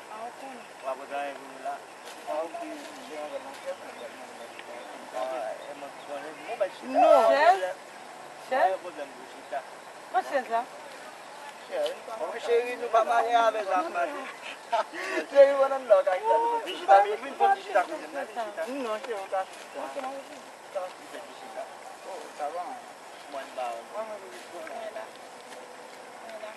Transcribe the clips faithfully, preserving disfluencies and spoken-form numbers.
Ah, ou konnen. W ap retire pou nou la. Ah, ok. Ah, e mwen ki konnen. Bon, ben, chita. Non. Chèz? Chèz? Yon pwoblèm pou chita. Pran chèz la. Cheri, bon, cheri, nou pa marye avè zafè. Cheri, bon, nan lòk ak sa. Vin chita, vin, vin, vin, chita, kouzin, vin chita. Non, cheri, ou ka chita. Ok, mwen rete. Sa ki fè ki chita? Oh, sa va. Mwen ba ou. Mwen, mwen, mwen, mwen la. Mwen la.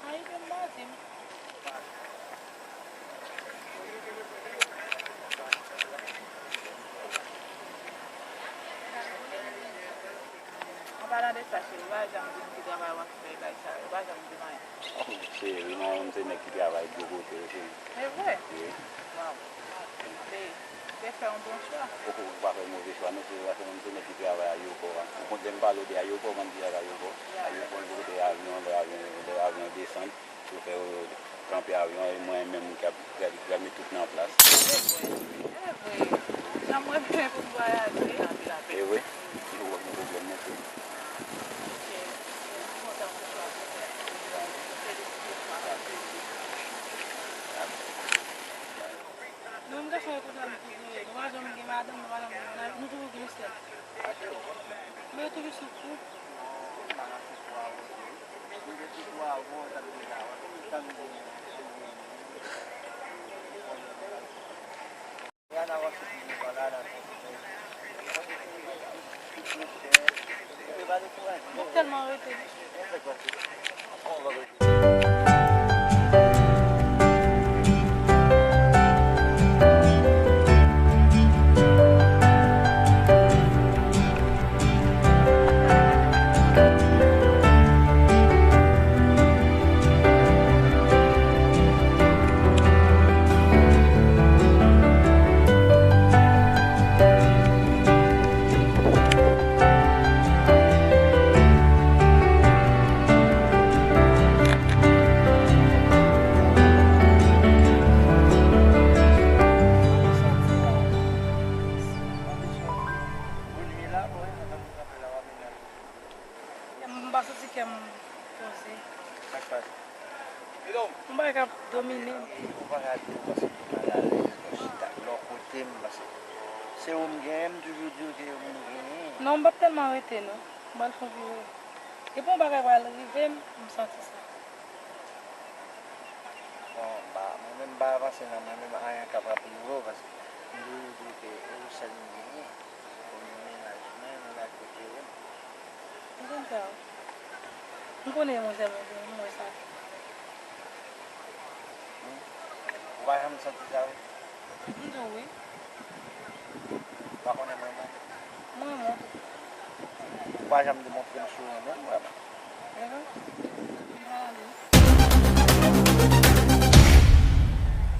Ay, mwen ba di m. An palan de sa, cheri, ou pa janm di m ki travay w ap fè, bagay sa yo, ou pa janm di m anyen. Oh, cheri, mwen menm se nèg ki travay gwo kote yo, cheri. Se vre? Wi. Waw. Ou te, ou te fè yon bon chwa. Oh, ou pa fè move chwa, non, cheri, paske mwen menm se nèg ki travay ayewopò a. Ou konn lè m pale w de ayewopò, mwen di ayewopò. Ya. Ayewopò, se kote avyon, lè avyon, lè avyon desann. Chofè yo kanpe avyon e mwen menm ki ap gade, ki ap met tout nan plas. Se vre, se vre. Jan mwen renmen pou m vwayaje. E vre, nou wè gen pwoblèm nan tou. Ok, mwen kontan pou chwa pou fè. Felisite chwa sa, felisite. Non, m gason yo konsa nou toujou ye. Nou pa janm gen madanm, nou pa janm gen mennaj, nou toujou gen yon sèl. Men yo toujou sou kou. Mwen tèlman rete. M pa santi kè m poze. Sa k pase? Yon bagay k ap domine m. Ou pa ka di w paske ou malalèz, ou chita lè w kote m, paske se ou m genyen, m toujou di w se ou m genyen. Non, m p ap tèlman rete, non. M pral fè yon vire. Depi yon bagay pral rive m, m santi sa. Bon, ba, mwen menm, m pa avanse nan mwen menm, anyen kapab rive w, paske m toujou di w ke e ou sèl m genyen. Pou mennaj mwen, mennaj kote yo. M konn sa wi. M konnen e mwen sèl mwen genyen, m wè sa. Hmm? Ou pa janm santi sa wi? M di w wi. Ou pa konnen m renmen w? M renmen w tou. Ou pa janm demontre m si w renmen m vrèman. Ehe. M pral ale.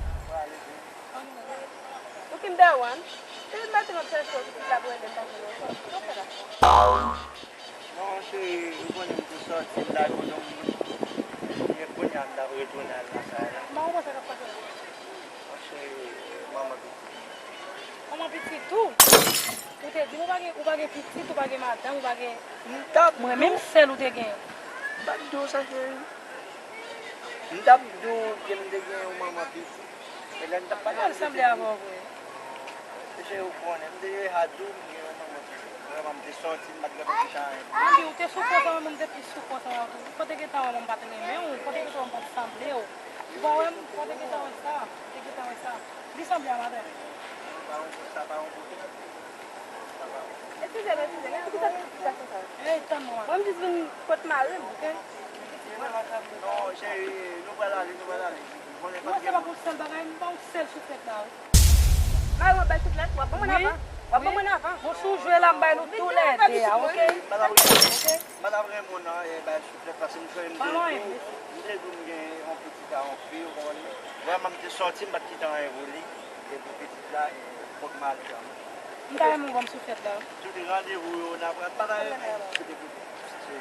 Ou pral ale tou. Ou fin bè wan? Se yon maten m ap chèche w, pitit la pou rele m pa jwenn w ankò. Sa w fè la? Non, cheri, ou konnen m te sòti, m t al kote yon moun. E kounye a m t ap retounen al nan kay la. M pa konprann sa k ap pase la. Mon cheri, manman pitit. Manman pitit tou? Ou te di m ou pa gen, ou pa gen pitit, ou pa gen madanm, ou pa gen... M t ap di w. Mwen menm sèl ou te genyen. M t ap di w sa, cheri. M t ap di w ke m te gen yon manman pitit. E lè n t ap pale avè l, se te di w. Mesye, ou konnen, m te deja di w m gen yon manman ki vrèman, m te sòti, m pa t gentan chita anyen. Anpi, ou te sou kont mwen, mwen te plis sou kont ou tou. Ou pa te gentan wè mwen pa t renmen w, ou pa te gentan wè mwen pa t sanble w. Ou pa wè m, ou pa te gentan wè sa, ou te gentan wè sa. Li sanble a madanm. Sa pa yon, sa pa yon pwoblèm. Eskize m, eskize m, men poukisa ti gason sa yo? Ey, tann mwen. Mwen, m jis vin kot mari m, oke? Non, cheri, nou pral ale, nou pral ale. Mwen, se pa pou sèl bagay, m ba w sèl souflèt la, wi. Mari w ap bay souflèt, w ap ban mwen avan. W ap ban mwen avan. Bon, si w jwe la, m bay nou toulède a, oke? Oke? M pa t ap renmen w nan, e, bay souflèt, paske m jwenn m te di w, m te di w m gen yon pitit a yon fi, ou konprann mwen? Vrèman, m te sòti, m pa t kite anyen pou li, e pou pitit la, e, kont mari a. M ta renmen w ban m souflèt la. Tout randevou yo n ap pran, m pa ta renmen kite pou, se,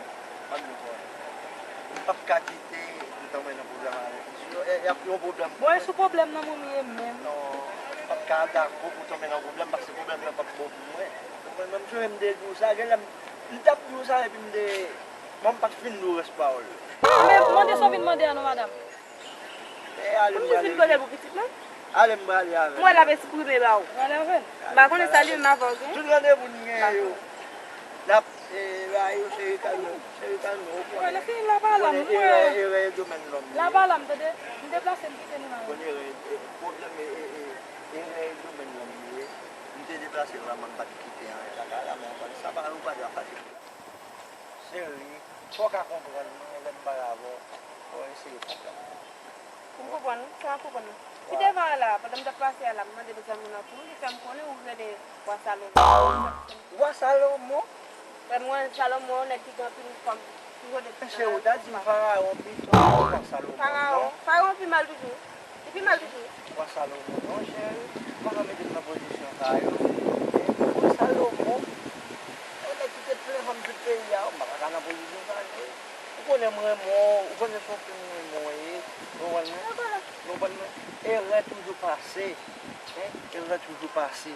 pa m di w, m p ap ka kite pou tanmen nan pwoblèm avèk li. Sinon, e, y ap yon pwoblèm. Bon, e sou pwoblèm nan moun ye menm. Non, m p ap ka dakò pou tanmen nan pwoblèm, paske pwoblèm nan p ap bon pou mwen. Ou konprann mwen, m sonje m te di w sa, genlè m, m t ap di w sa, epi m te Mwen pa t fin di w rès pawòl yo. Men mande sa w vin mande a non, madanm. Pou m jis vin kote pou pitit mwen. Ale, m prale avè l. M wè l ap eksprime ba w. Prale avè l. M pa konnen sa li menm avè w gen. Tout randevou n gen yo, n ap, eh, ba yo seri kalme, seri kalme, ou konnen. Erè, erè domèn lòm li ye. La pa la, m tande. M deplase, m kite nou la. Bon, erè, eh, pwoblèm, eh, eh, eh, erè domèn lòm li ye. M te deplase la, mwen m pa t kite anyen lakay la, men ou konn sa pa, ou pa dwe fache. Cheri, fò w ka konprann mwen, lè m pale avè w, fò w eseye konprann mwen. M konprann ou, sa m konprann ou. Ti devan an la, pandan m t ap pase a la, m mande zanmi w nan tou, li fè m konnen ou rele Wa Salomon. Wa Salomon? Frè m, Wa Salomon, nèg ki gen anpil fanm, ki rele. Men cheri, w ta di m Farawon pito, Wa Salomon, non? Farawon, Farawon pi mal toujou. Li pi mal toujou. Wa Salomon, non, cheri, ou pa ka mete m nan pozisyon sa yo. Wa Salomon, yon nèg ki te plen fanm tout peyi a, m pa ka nan pozisyon sa, cheri. Ou konnen m renmen w, ou konnen se yon fi m renmen w ye, ou konprann mwen? Ou konprann mwen? Erè toujou pase, en, erè toujou pase.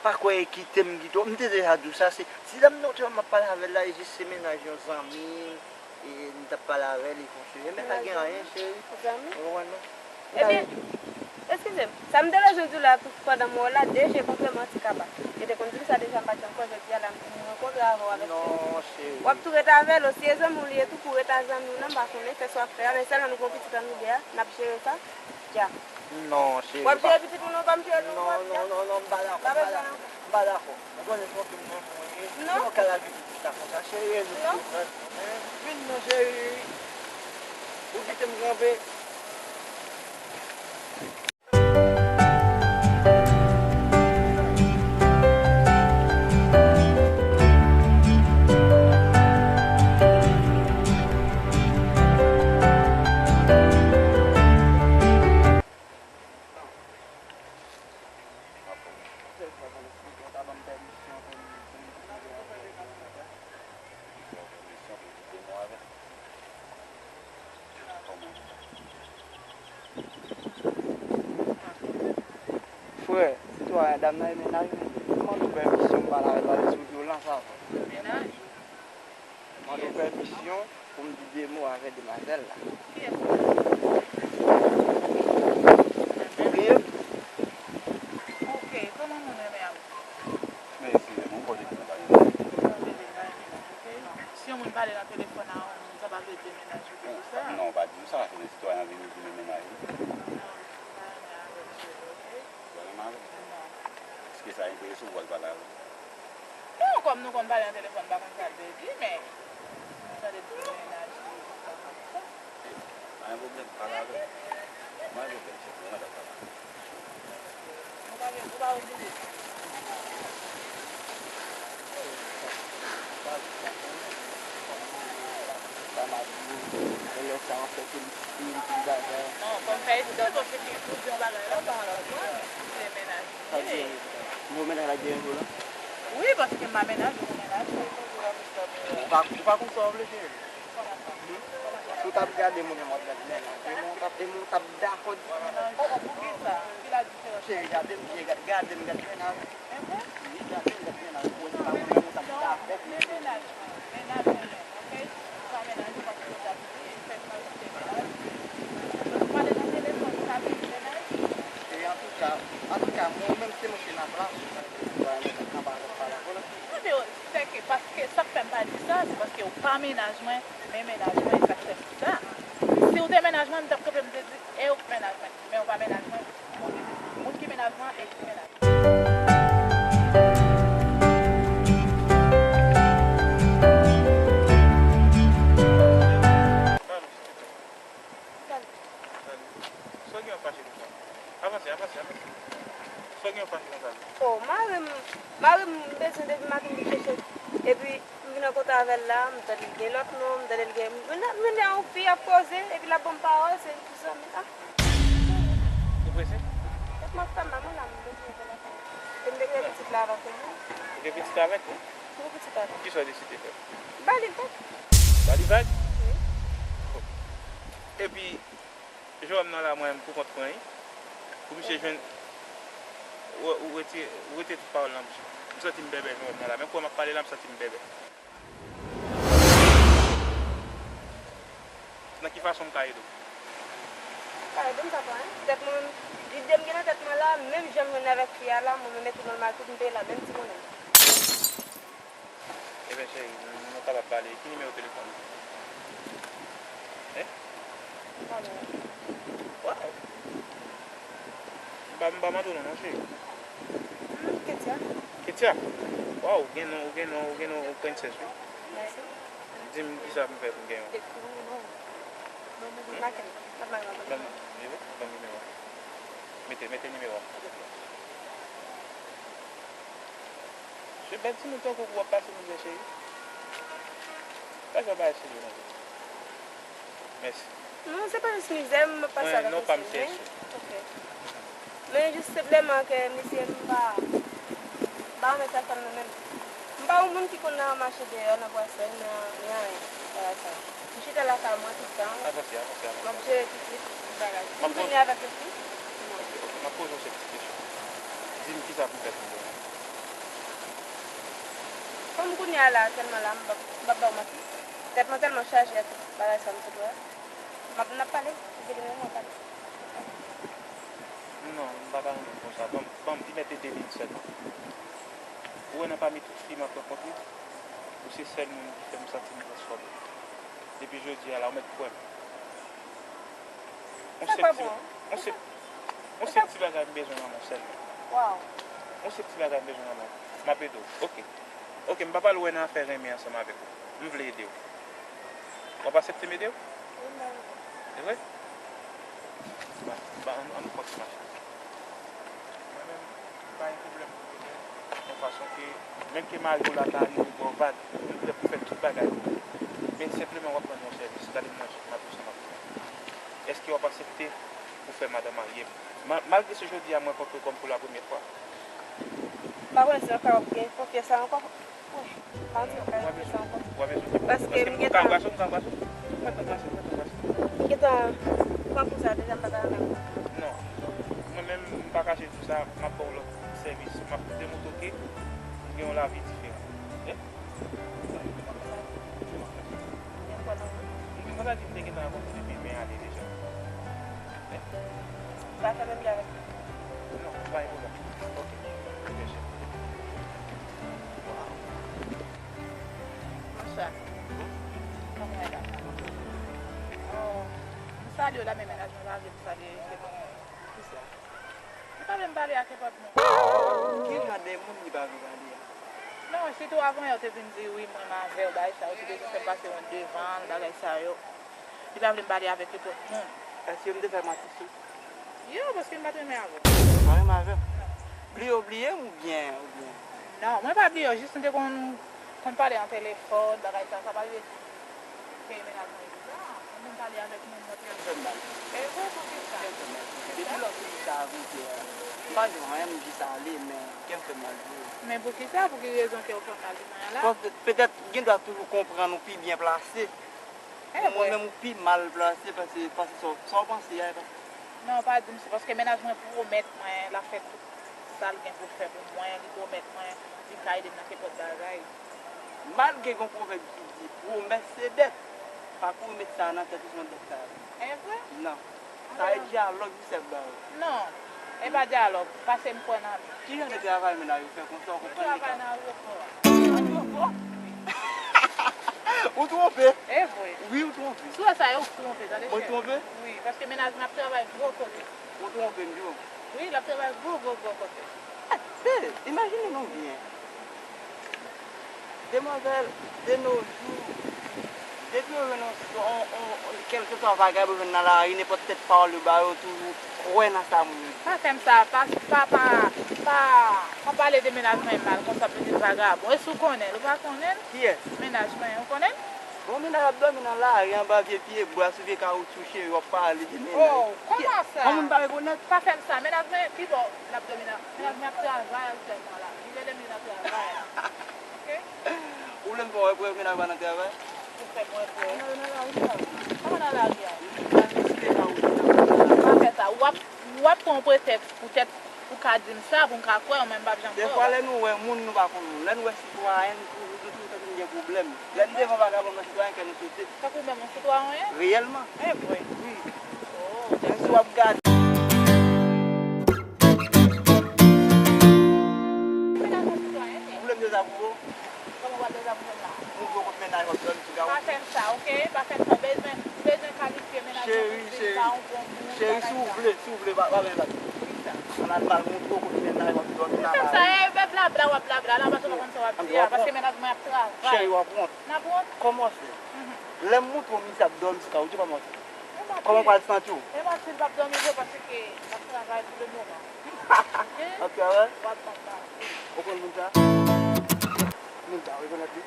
Pa kwè e kite m kite w, m te deja di w sa, se, si dam nan te wè m ap pale avè l la, e jis se mennaj yon zanmi m, e m t ap pale avè l, e kontinye, men pa gen anyen, cheri. Zanmi? Ou konprann mwen? Ebyen, eskize m, sa m te bezwen di w la tou pandan m wè w la, de je kontre manti kaba. Yo te konn di m sa deja, m pa t janm kwè, jodi a la m vin rankontre avè w avèk fi. Non, cheri. W ap tou ret avè l, o si e zanmi w li ye tou, pou w ret a zanmi w nan, m pa konnen, fè sa w ap fè a, men sèlman nou gen yon pitit an nou de a, n ap jere sa, dja. Non, cheri. W ap jere pitit ou, non, pa m jere nou, non, non, non, non, m pa dakò, m pa dakò, m pa dakò. Ou konnen se yon fi m renmen w ye. Non. Ou ka lage pitit la konsa, cheri, e nou tou, non. Vin non, cheri. Ou kite m kanpe. Frè, sitwayen, dam nan e mennaj mwen. M mande w pèmisyon m pale avè l, paske sou vyolans avè l. Mennaj? Mande w pèmisyon pou m di de mo avè demwazèl la. Kiyès ou renmen? Ou bliye m? Ok, kòman moun renmen avè w? Men, eskize m, ou konnen ki moun pale nan telefòn. Si yon moun pale nan telefòn a yon moun, sa pa vle di e mennaj ou ki di sa. Non, ou pa di m sa, se lè sitwayen an vini di m e mennaj ou. Non, m pa renmen avè l, cheri, ok? Ou pa renmen avè l? Non. Èske sa enterese w pou w al pale avè l? Non, kòm nou konn pale nan telefòn, m pa konn sa l vle di, men m tande l di mennaj li, bagay konsa. Pa gen pwoblèm, pale avè l. Pa gen pwoblèm, cheri, mwen mèt ap pale avè l. Ou pa gen, ou pa oblije. Sa m ap di w, e lè sa w ap fè politik, politik bagay. Non, kòm fè eksprè, paske ou di yon bagay la, ou pa konprann. Se mennaj. Sa vle di, mwen mennaj la gen jou la? Wi, paske m pa mennaj ou, mennaj ou. Ou pa, ou pa konn sa w vle, cheri. Si w t ap gade moun, m ap gade mennaj. E mwen, w t ap, e mwen, w t ap dakò di mennaj. Oh, oh, poukisa? Ki la diferans? Cheri, gade m byen, gade, gade m, gade mennaj. Wi, gade m, gade mennaj. Ou wè se pa mwen menm, w t ap dakò pou mennaj. Mennaj mwen menm, ok? Ou pa mennaj ou paske w t ap fè kalite mennaj. Ou pale nan telefòn, sa vle di mennaj? E antouka, antouka, mwen menm se mwen ki nan plas ou. Mwen menm nan plas ou, pa la volonte. Sa vle di, se ke paske, sa k fè m pa di sa, se paske ou pa mennaj mwen, men mennaj mwen, e sa k fè m di sa. Si w te mennaj mwen, m t ap kanpe, m te di, e ou k mennaj mwen. Men ou pa mennaj mwen. Moun ki mennaj mwen, e ki mennaj mwen. Salut. Salut. Sa w gen w fache konsa? Avanse, avanse, avanse. Sa w gen w fache konsa? Oh, mari m, mari m bezwen depi maten li chèche. Epi, m vin rankontre avè l la, m tande l gen lòt nonm, m tande l gen, m vin, m vin yon fi ap koze, epi l ap ban m pawòl, se yon zanmi. Ah. Ou prese? Kèt m ap tann la, mwen la, m bezwen fè lakay. E m te gen pitit la avèk li. Ou gen pitit avèk li? M gen pitit avèk li. Kisa w deside fè? M ba li vag. Ba li vag? Wi. Epi, Jewòm nan la, mwen, m pou kont mwen, wi. Pou misye jwenn, ou, ou retire, ou retire tout pawòl nan bouch. M santi m bèbè, Jewòm nan la. Menm kouwè m ap pale la, m santi m bèbè. Fason m ka ede w? Pa ede m sa pran, hein? Tèt mwen, lide m gen nan tèt mwen la, menm jan m jwenn avèk fi a la, mwen menm e tou nòmal, tout m peye la, menm ti monnen. Ebyen, cheri, nou, nou kapab pale. Ki nimewo telefòn ou? Hein? Waw! M pa, m pa mande w non, non, cheri. Hmm, Ketia. Ketia? Waw, ou gen non, ou gen non, ou gen non, ou prensès, wi. Mèsi. Di m kisa pou m fè pou m gen yon. Dekri w non. Non, non, non. Ban m, ban m nimewo a. Mete, mete nimewo a. Se bèl timoun tankou w ap pase mizè, cheri. Pa janm bagay serye non. Mèsi. Non, se pa jis mizè m ap pase avèk misye, men, ok. Men jis senpleman ke misye m pa, m pa renmen sa l fè m nan menm. M pa yon moun ki konn nan mache deyò, nan bwasè, nan, nan anyen, bagay sa yo. M chita lakay mwen tout tan. Avanse, avanse, avanse. M ap jere pitit, tout bagay. Si m vini avèk yon fi, non. M ap poze yon sèl ti kesyon. Di m kisa pou m fè pou m jwenn. Kòm kounye a la, aktyèlman la, m p ap, m p ap ba w manti. Tèt mwen tèlman chaje ak tout bagay sa m sot wè. M ap, n ap pale. Ou vle m ap pale. Non, m pa ka renmen konsa. Ban m, ban m, li mèt ede li sèlman. Ou wè nan pami tout fi m ap rankontre, ou se sèl moun ki fè m santi m transfòme. Depi jodi a la, ou mèt kwè m. On sèl ti, on sèl, on sèl ti bagay m bezwen nan men w sèlman. Waw. On sèl ti bagay m bezwen nan men w. M ap ede w. Ok. Ok, m pa pral wè nan afè renmen ansanm avèk ou. M vle ede w. W ap aksepte m ede w? Wi, m ede w. Se vre? Ba, ba, ann, ann kontinye mache. Mwen menm, m pa gen pwoblèm pou m ede w. Yon fason ke, menm ke mari w la ta rive ba w vag, m prè pou fè tout bagay pou ou. Men senpleman w ap rann mwen sèvis. Gade m nan je, m ap di w sa m ap di w. Èske w ap aksepte pou fè madanm marye m? Ma-, malgre se jodi a mwen rankontre w kòm pou la premyè fwa. M pa konnen si w ap kapab gen konfyans sa ankò. Wi. M pa santi m ka repete sa ankò. W ap bezwen ki pou. Paske m gentan. Ou ka anbrase m, ou ka anbrase m. Mwen t anbrase m, mwen t anbrase m. M gentan pran kou sa deja, m pa ta renmen. Non. Mwen menm, m pa kache di w sa, m ap ba w lòt sèvis. M ap demontre w ke m gen yon lavi diferan. Ok? Ou gen fwa nan ou? M gen fwa sa di m te gentan rankontre depi men ane deja. Ou pa fè menm jan avèk mwen? Non, pa gen pwoblèm. Ok. Byen chè. Waw. Bonswa. Kòman w ye la? Oh, m salye w la, men mennaj mwen pa vle m salye, se bon. Poukisa? Li pa vle m pale ak nenpòt moun. Ki jan de moun li pa vle pale a? Non, sitou avan yè, w te vin di wi, mwen m avè w, bagay sa yo, ou te bezwen fè m pase wont devan l, bagay sa yo. Li pa vle m pale avèk nenpòt moun. Èske m te fè manti sou? Yo, paske m pa t renmen avè w. Ou pa renmen avè m? Non. Bliye w bliye m oubyen, oubyen? Non, mwen pa bliye w, jis m te konn, konn pale an telefòn, bagay sa, sa pa vle di ke mennaj mwen e bizarre. Mwen konn pale avèk moun, mwen te. Kè m fè m mal. E vre, poukisa? Kè m fè m mal. Depi lòt jou sa a rive a, m pa di w anyen, m jis ale, men kè m fè m mal vre. Men poukisa? Pou ki rezon kè w fè w mal jodi a la? Paske petèt, gen dwa toujou konprann ou pi byen plase. Mwen menm ou pi mal plase pase, pase sa w, sa w panse a, e pa sa. Non, pa di m, se paske mennaj mwen pwomèt mwen l ap fè tout sa l gen pou l fè pou mwen, li pwomèt mwen li ka ede m nan kenpòt bagay. Malgre gen yon pwovèb ki di, pwomès se dèt, pa kouri met sa nan tèt ou se yon dèt sa ye. E vre? Non. Sa e dyalòg misye ap ba ou. Non, e pa dyalòg, pase m kwè nan li. Ki jan de travay mennaj ou fè konsa, ou konprann li ka. Travay nan ayewopò a. Ayewopò? Ou twonpe. E vre. Wi, ou twonpe. Si w wè sa, e ou k twonpe, tande chè. Mwen twonpe? Wi, paske mennaj mwen ap travay gwo kote. Ou twonpe m, di w. Wi, l ap travay gwo, gwo, gwo kote. Be, imajine nou byen. Demwazèl, de nos jours, depi yo jwenn yon, yon, yon, kèlkeswa vagabon yo jwenn nan lari, nenpòt tèt pawòl yo ba yo, toujou kwè nan sa moun yo di. Pa fè m sa, pa, pa, pa, pa, pa pale de mennaj mwen mal konsa, petèt vagabon. E si w konnen l, ou pa konnen l? Kiyès? Mennaj mwen, ou konnen l? Bon, mennaj ap dòmi nan lari, anba vye pye bwa, sou vye kawoutchou, cheri, w ap pale de mennaj. Oh, kòman sa? Yon moun pa rekonèt? Pa fè m sa. Mennaj mwen, kibò l ap dòmi nan? Mennaj mwen ap travay aktyèlman la. Li rele m, li nan travay la. Ok? Ou vle m fè w wè prèv mennaj ou pa nan travay? Ou fè m wè prèv. Mennaj ou nan lari, sa. Kòman nan lari a? Li nan vye pye kawoutchou. Pa fè sa. W ap, w ap pran yon pretèks poutèt ou ka di m sa pou m ka kwè w, men m p ap janm kwè w. Dèfwa, lè nou wè moun, nou pa konn moun. Lè nou wè sitwayen, nou toujou, nou toujou santi nou Pwoblèm. Lè n devan vagabon nan sitwayen, kè nou sote. Tankou menm yon sitwayen? Reyèlman. E vre? Wi. Oh, men si w ap gade. Mennaj yon sitwayen, wi. Ou vle m dezapwouve w? Kòman w ap dezapwouve m la? Moutre w kot mennaj w ap dòmi sou kawoutyou. Pa fè m sa, oke? Pa fè m sa. Bezwen, bezwen kalifye mennaj mwen pou di m pa yon bon moun, bagay sa. Cheri, cheri, cheri, si w vle, si w vle, pa, pa gen bagay. Ki sa? Ann al m al moutre w kot mennaj w ap dòmi nan lari. Ou fè m sa, e, e blabla w ap blabla la, paske w pa konn sa w ap di a, paske mennaj mwen ap travay. Cheri, w ap wont. M ap wont? Kòman w fè? Lè m moutre w misye ap dòmi sou kawoutyou, kòman w fè? Kòman w pral santi w? E pa si l p ap dòmi vre, paske l ap travay pou le moman. Ap travay? W ap konn sa. Ou konn moun sa? Moun sa, w rekonèt li?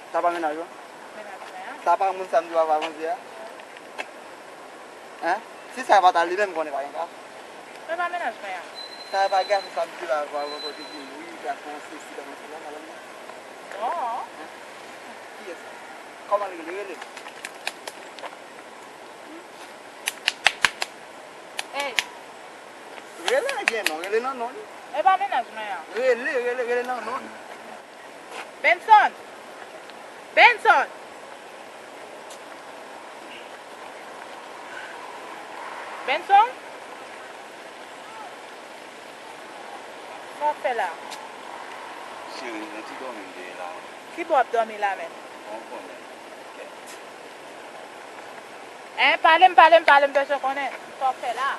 Sa pa mennaj ou? Mennaj mwen an. Sa pa moun sa m di w avan avantyè a? Hein? Si sa pa ta li menm, konnen pa gen ka. Men pa mennaj mwen an. Sa pa gason sa m di la avan avantyè ki wi, gason sesi, gason sela, madanm nan. Non. Hein? Kiyès sa? Kòman li rele? Rele m. Ey. Rele l gen non, rele nan non li. E pa mennaj mwen an. Rele, rele, rele nan non li. Benson! Benson! Benson? Sa w ap fè la? Cheri, yon ti dòmi m te ye la. Kibò w ap dòmi la menm? Bon, w konnen. Kèt. Hein, pale m, pale m, pale m, bezwen konnen. Sa w ap fè la?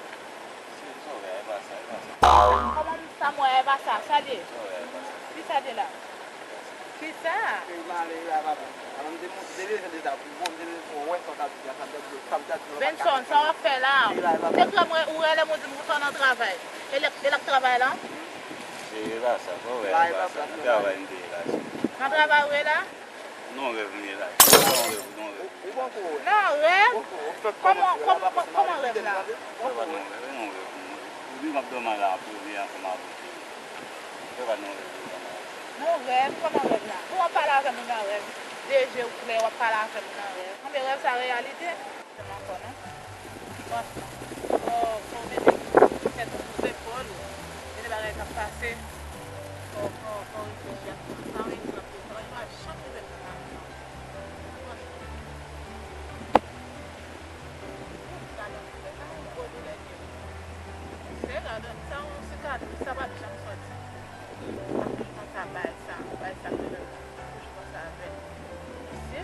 Cheri, sa w wè a, e pa sa, e pa sa. Kòman m, sa m wè a, e pa sa? Sa l ye? Sa w wè a, e pa sa. Ki sa l ye la? Kisa? Cheri, m ale la, papa. Alò, m te monte, m te leve deja pou bon, m te leve pou wè sa w t ap di a, sa m t ap di, sa m t ap di, sa m t ap di. Benson, sa w ap fè la? Cheri, la, papa. Te krè mwen, ou rele m, ou di m ou t ann travay. E lè, e lè w travay la? Cheri, e pa sa, sa w wè a, e pa sa. Nan travay m te ye la, cheri. Nan travay ou ye la? Non, rèv m ye la. Se pa yon rèv, non, rèv. Ou pran kou. Non, rèv? Kòman, kòman, kòman rèv la? Se pa non rèv, non, rèv. Ou di m ap dòmi la, premye ansanm avè w. Se pa non rèv, non, rèv. Non, rèv, kòman rèv la? Ou ap pale avè m nan rèv. De je w klè, w ap pale avè m nan rèv. Anben, rèv sa reyalite? Ankò, non? Franchman, fò, fò w mete tèt ou sou zepòl ou, gade bagay k ap pase, fò, fò, fò w reflechi ak sa, sa w egzanp yo, sa yo pa janm rive nan lavi an. Franchman. Ou gade yon doulè, sa yon gwo doulè li ye. Se ladan, sa yon sikatris, sa p ap janm sòti. Sa toujou konsa, bay sa, bay sa k rele toujou konsa avè l. Mesye,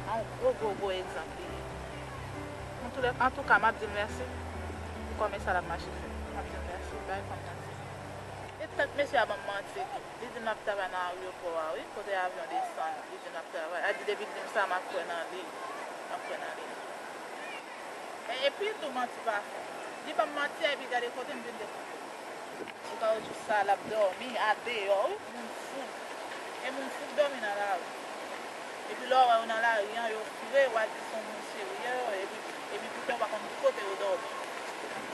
a yon gwo, gwo, gwo egzanp li ye. Antoulè-, antouka, m ap di l mèsi pou kòmè sa l ap mache fè. M ap di l mèsi, bay fanm nan di. E tank mesye a ban m manti tou. Li di m l ap travay nan ayewopò a, wi, kote avyon desann. Li di m l ap travay. A di depi l di m sa, m ap kwè nan li. M ap kwè nan li. E, epi tou manti pa fè. Li ban m manti a, epi gade kote m vin dekouvri. Sou kawotchou sa l ap dòmi adeyò, wi, moun fou. E moun fou k dòmi nan lari. Epi lè w wè yo nan lari an, yo fre, w a di se yon moun serye, epi, epi poutan w pa konn ki kote yo dòmi.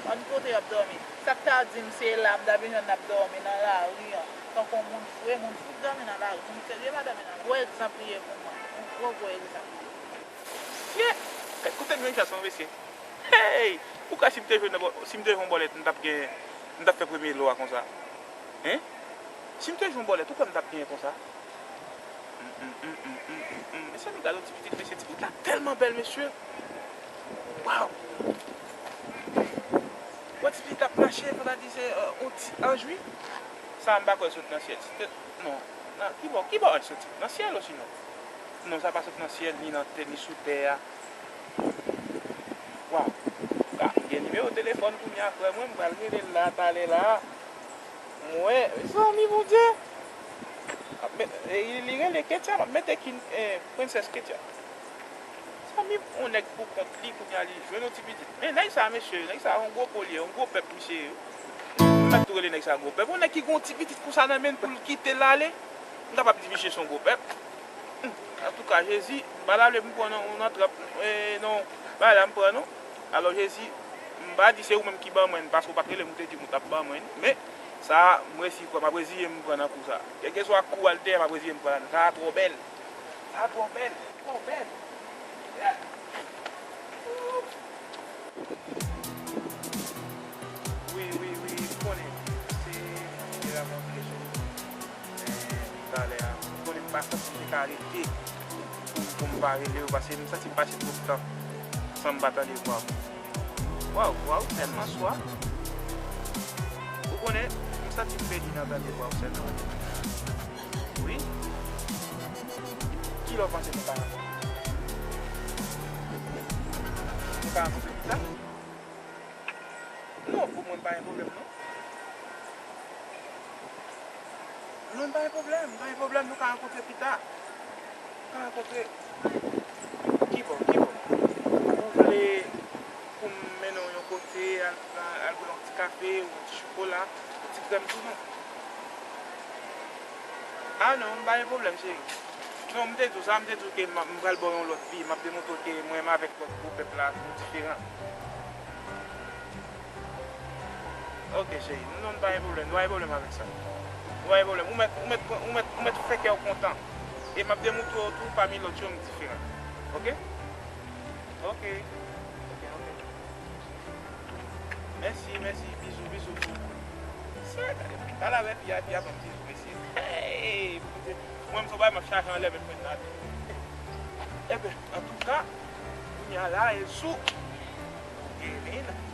Konn kote y ap dòmi. Sa k ta di m se la m ta vin jwenn n ap dòmi nan lari an. Tankou yon moun fre, moun fou k dòmi nan lari. Moun serye pa dòmi nan lari. Gwo egzanp li ye pou mwen. Yon gwo, gwo egzanp li ye. Ye! Koute m yon chans non mesye. Hey! Ou kwè si m te jwe nan bò-, si m te jwe yon bòlèt, m t ap gen, m t ap fè premye lo a konsa? Hein? Si m te jwe yon bòlèt, ou kwè m t ap genyen konsa? Mesye, nou gade yon ti pitit, mesye, ti pitit la tèlman bèl, mesye. Waw! Wè ti pitit ap mache, fò ta di se, euh, yon ti anj, wi. Sa a m pa kwè l sot nan syèl. Si te, non. Nan ki bò, ki bò anj soti? Nan syèl osinon? Non, sa pa sot nan syèl, ni nan tè, ni sou tè a. Waw. Ka, m gen nimewo telefòn kounye a, frè mwen, m pral rele l la, talè la. Mwen, mezanmi, Bondye. Ap met, e, li rele Ketia, m ap mete kin, e, Princess Ketia. Zanmi m, yon nèg pou kont li, kounye a li jwenn yon ti pitit. Men nèg sa, mesye, nèg sa, yon gwo po li ye, yon gwo pèp misye ye. M mèt tou rele nèg sa gwo pèp. Yon nèg ki gen yon ti pitit konsa nan men l pou l kite l ale, m kapab di misye se yon gwo pèp. Antouka, Jezi, m pa ta vle pou m pran nan, nan trap, e, nan bagay la m pran non. Alò, Jezi, m pa di se ou menm ki ban mwen l, paske ou pa t rele m, ou te di m ou t ap ban mwen l. Men, sa a, m resi kwè, m ap reziye m pran nan kou sa a. Kèlkeswa kou a l te ye, m ap reziye m pran nan. Sa a twò bèl. Sa twò bèl, twò bèl. Yeah. Wi, wi, wi, m konnen. Se, se la mwen vle sou. Men, talè a. Sa m te ka rete pou, pou, pou m pa rele w, paske m santi m pase twòp tan san m pa tande vwa w. Waw, vwa w tèlman swa. Ou konnen, m santi m pèdi nan tande vwa w sèlman. Wi. Kilè w panse nou ka rankontre? Nou ka rankontre pita? Non, pou mwen, pa gen pwoblèm, non. Non, pa gen pwoblèm, pa gen pwoblèm, nou ka rankontre pita. Nou ka rankontre. Kibò, kibò? Ou vle pou m mennen w yon kote, al, al, al bwè yon ti kafe ou yon ti chokola, yon ti krèm tou, non? Ah non, pa gen pwoblèm, cheri. Non, m te di w sa, m te di w ke m, m pral ba w yon lòt vi, m ap demontre w ke mwen menm avèk lòt gwo pèp la, nou diferan. Ok, cheri, nou, nou pa gen pwoblèm, nou pa gen pwoblèm avèk sa. Nou pa gen pwoblèm. Ou mèt, ou mèt, ou mèt, ou mèt fè kè w kontan. E m ap demontre w tou, pami lòt yo, m diferan. Ok? Ok. Ok, ok. Mèsi, mèsi, bizou, bizou, bizou. Se, gade, pale avè piya, piya ban m bizou, mesye. Hey, Bondye. Mwen, m se yon bagay m ap chache anlè men mwen la. Eben, antouka, kounye a la, e sou. Kevin.